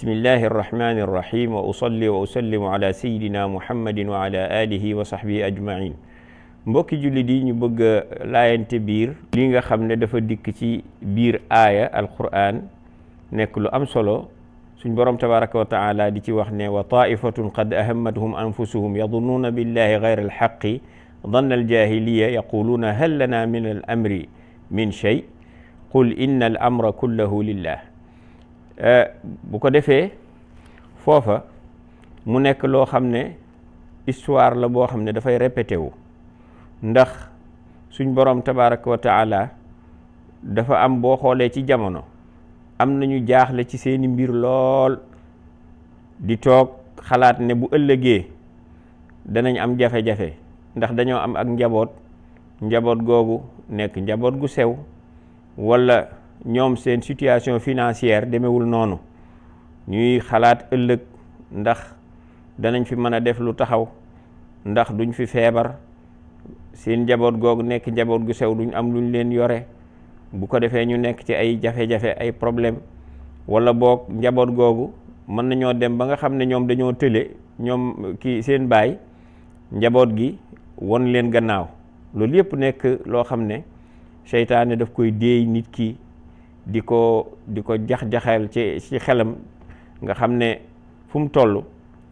bismillahi arrahmani irrahim wa usalli wa usallimu ala sayidina muhammadin wa ala alihi wa sahbihi ajmain. mbokki jullit yi ñu bëgg a laayante biir li nga xam ne dafa dikk ci biir aaya alquran nekk lu am solo suñ borom tabaraka wa taala di ci wax ne wa taifatun qad ahammathum anfusuhum yadunnuuna billahi gayra alxaqi danna aljahiliya yaquluuna hal lana min al amri min shay qul inna al amra kullahu lillah. bu ko defee foofa mu nekk loo xam ne histoire la boo xam ne dafay répété wu ndax suñ borom tabaraka wa taala dafa am boo xoolee ci jamono am nañu jaaxle ci seeni mbir lool di toog xalaat ne bu ëllëgee danañ am jafe-jafe ndax dañoo am ak njaboot googu nekk njaboot gu sew wala ñoom seen situation financière demewul noonu ñuy xalaat ëllëg ndax danañ fi mën a def lu taxaw ndax duñ fi feebar seen njaboot googu nekk njaboot gu sew duñ am luñ leen yore bu ko defee ñu nekk ci ay jafe-jafe ay problème wala boog njaboot googu mën nañoo dem ba nga xam ne ñoom dañoo tële ñoom kii seen baay njaboot gi won leen gannaaw. loolu yëpp nekk loo xam ne seytaane daf koy déey nit ki di ko jax-jaxal ci xelam nga xam ne fu mu toll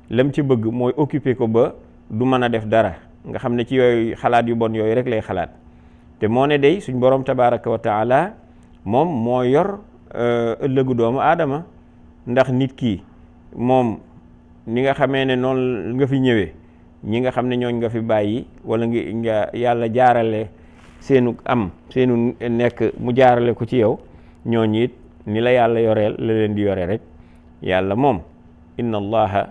lam ci bëgg mooy occuper ko ba du mën a def dara nga xam ne ci yooyu xalaat yu bon yooyu rek lay xalaat. te moo ne day suñ borom tabaraka wa taala moom moo yor ëllëgu doomu aadama ndax nit ki moom ni nga xamee ne noonu nga fi ñëwee ñi nga xam ne ñooñ nga fi bàyyi wala nga yàlla jaarale seenu nekk mu jaarale ko ci yow ñooñu it ni la yàlla yoreel la leen di yore rek. yàlla moom inna allaha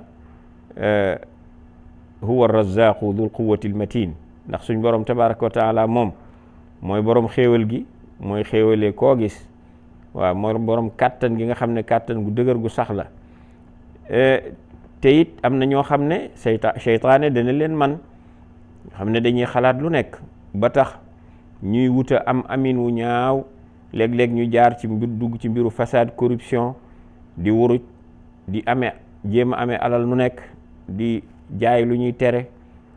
huwa arrazaqu dul quwwati almatin ndax suñ borom tabaraka wa taala moom mooy borom xéewal gi mooy xéewalee koo gis waaw mooy borom kàttan gi nga xam ne kàttan gu dëgër gu sax la. te it am na ñoo xam ne seytaane dana leen man xam ne dañuy xalaat lu nekk ba tax ñuy wuta am amin wu ñaaw léeg-léeg ñu jaar ci dugg ci mbiru façade corruption di wuruj di jéem a amee alal nu nekk di jaay lu ñuy tere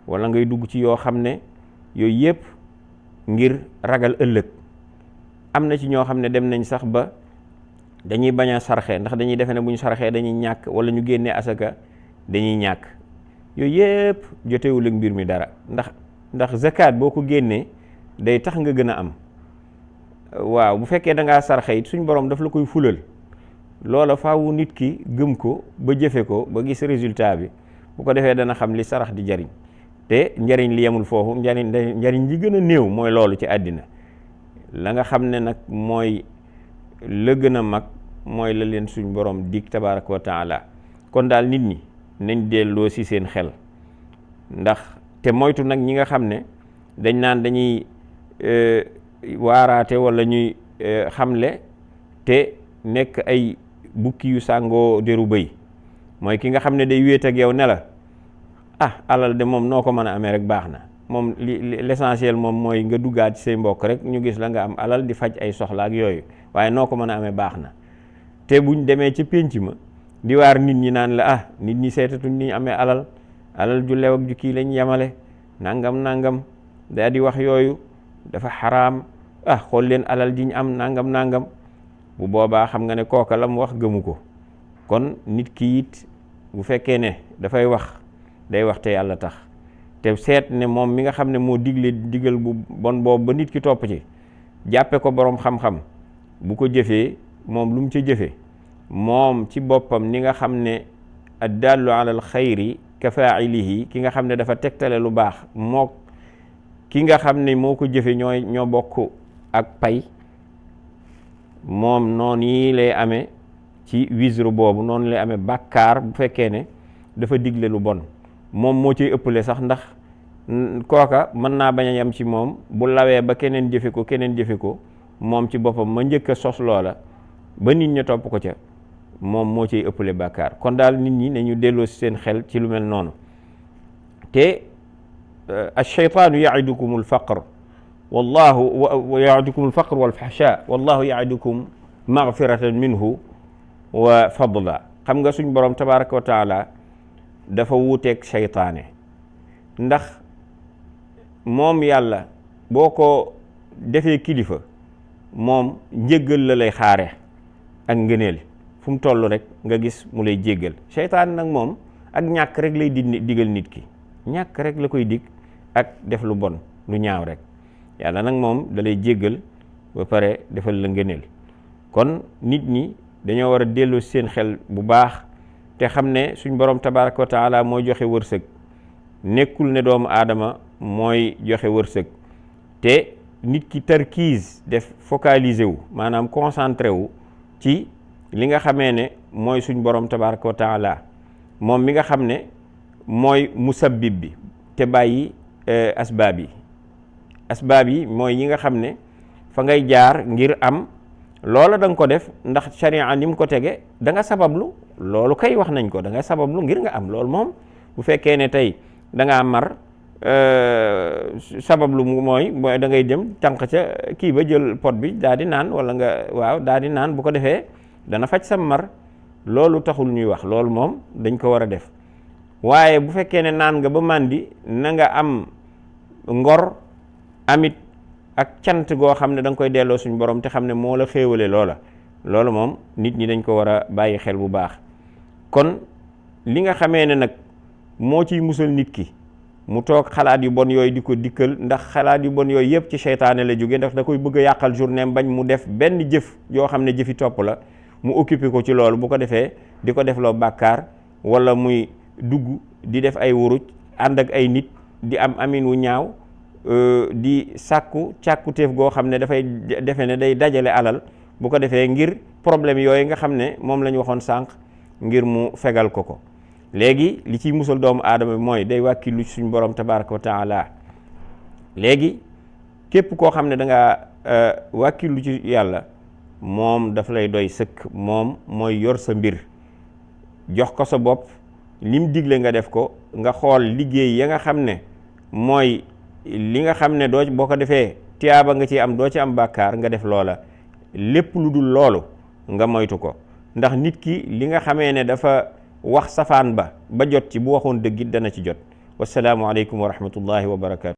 wala ngay dugg ci yoo xam ne yooyu yëpp ngir ragal ëllëg. am na ci ñoo xam ne dem nañ sax ba dañuy bañ a sarxe ndax dañuy defe ne bu ñu sarxee dañuy ñàkk wala ñu génnee asaka dañuy ñàkk. yooyu yëpp jotewul ak mbir mi dara ndax zakat boo ko génnee day tax nga gën a am. waaw bu fekkee da ngaa sarxe it suñ borom daf la koy fulal loola faawu nit ki gëm ko ba jëfe ko ba gis résultat bi bu ko defee dana xam li sarax di jariñ. te njariñ li yemul foofu njariñ li gën a néew mooy loolu ci àddina la nga xam ne nag mooy la gën a mag mooy la leen suñ borom dig tabaraka wa taala. kon daal nit ñi nañ delloo si seen xel ndax te moytu nag ñi nga xam ne dañ naan dañuy waaraate wala ñuy xamle te nekk ay bukki yu sàngoo deru bëy mooy ki nga xam ne day wéet ak yow ne la alal de moom noo ko mën a amee rek baax na moom l'essentiel moom mooy nga duggaat ci say mbokk rek ñu gis la nga am alal di faj ay soxla ak yooyu waaye noo ko mën a amee baax na. te buñ demee ci pénc ma di waar nit ñi naan la nit ñi seetatuñ ni ñu amee alal ju lew ak ju kii lañ yemale nangam daa di wax yooyu dafa xaraam xool leen alal ji ñu am nangam bu boobaa xam nga ne kooka la mu wax gëmu ko. kon nit ki it bu fekkee ne dafay wax day wax te yàlla tax te seet ne moom mi nga xam ne moo digal bu bon boobu ba nit ki topp ci jàppe ko boroom xam-xam bu ko jëfee moom lu mu ci jëfe moom ci boppam ni nga xam ne addallu ala al xayri ka faa'ilihi ki nga xam ne dafa tegtale lu baax moo ki nga xam ne moo ko jëfe ñoo bokk ak pay moom noonu yi lay amee ci wisre boobu noonu lay amee bàkkaar bu fekkee ne dafa digle lu bon moom moo ciy ëppale sax ndax kooka mën naa bañ a yem ci moom bu lawee ba keneen jëfe ko moom ci boppam ma njëkk a sos loola ba nit ñi topp ko ca moom moo ciy ëppale bàkkaar. kon daal nit ñi nañu delloo si seen xel ci lu mel noonu. te ash-shaytaanu ya'idukum al-faqr wallahu ya'idukum al-faqr wal-fahsha wallahu ya'idukum maghfiratan minhu wa fadla. xam nga suñ borom tabaraka wa taala dafa wuuteeg seytaane, ndax moom yàlla boo ko defee kilifa moom njéggal la lay xaare ak ngëneel fu mu toll rek nga gis mu lay jéggal. seytaane nag moom ak ñàkk rek lay digal nit ki, ñàkk rek la koy dig ak def lu bon lu ñaaw rek. yàlla nag moom da lay jéggal ba pare defal la ngëneel. kon nit ñi dañoo war a delloo seen xel bu baax te xam ne suñ borom tabaraka wa taala mooy joxe wërsëg, nekkul ne doomu aadama mooy joxe wërsëg. te nit ki tarkiis def focaliser wu, maanaam concentré wu ci li nga xamee ne mooy suñ borom tabaraka wa taala, moom mi nga xam ne mooy musabbib bi, te bàyyi asbaab yi mooy yi nga xam ne fa ngay jaar ngir am loola da nga ko def ndax sharia ni mu ko tege da nga sabablu, loolu kay wax nañ ko, da nga sabablu ngir nga am loolu. moom bu fekkee ne tey da ngaa mar sabablu mooy da ngay dem tànq ca kii ba jël pot bi daal di naan, wala nga daal di naan, bu ko defee dana faj sa mar. loolu taxul ñuy wax, loolu moom dañ ko war a def. waaye bu fekkee ne naan nga ba màndi, na nga am ngor amit ak cant goo xam ne da nga koy delloo suñ borom te xam ne moo la xéewale loola. loolu moom nit ñi dañ ko war a bàyyi xel bu baax. kon li nga xamee ne nag moo ciy musal nit ki mu toog xalaat yu bon yooyu di ko dikkal, ndax xalaat yu bon yooyu yëpp ci seytaane la jóge, ndax da koy bëgg a yàqal journée bañ mu def benn jëf yoo xam ne jëfi topp la, mu occupé ko ci loolu. bu ko defee di ko def loo bàkkaar, wala muy dugg di def ay wuruj ànd ak ay nit di am amin wu ñaaw, di càkkutéef goo xam ne dafay defe ne day dajale alal. bu ko defee ngir problème yooyu nga xam ne moom la ñu waxoon sànq, ngir mu fegal ko. léegi li ciy musal doomu aadama bi mooy day wàkkilu suñu borom tabaraka wa taala. léegi képp koo xam ne da nga wàkkilu ci yàlla, moom daf lay doy sëkk, moom mooy yor sa mbir, jox ko sa bopp, lim digle nga def ko, nga xool liggéey ya nga xam ne mooy li nga xam ne boo ko defee tiyaaba nga ci am, doo ci am bàkkaar, nga def loola. lépp lu dul loolu nga moytu ko, ndax nit ki li nga xamee ne dafa wax safaan ba jot ci, bu waxoon dëgg it dana ci jot. wasalaamu aleykum wa rahmatullahi wa barakaatu.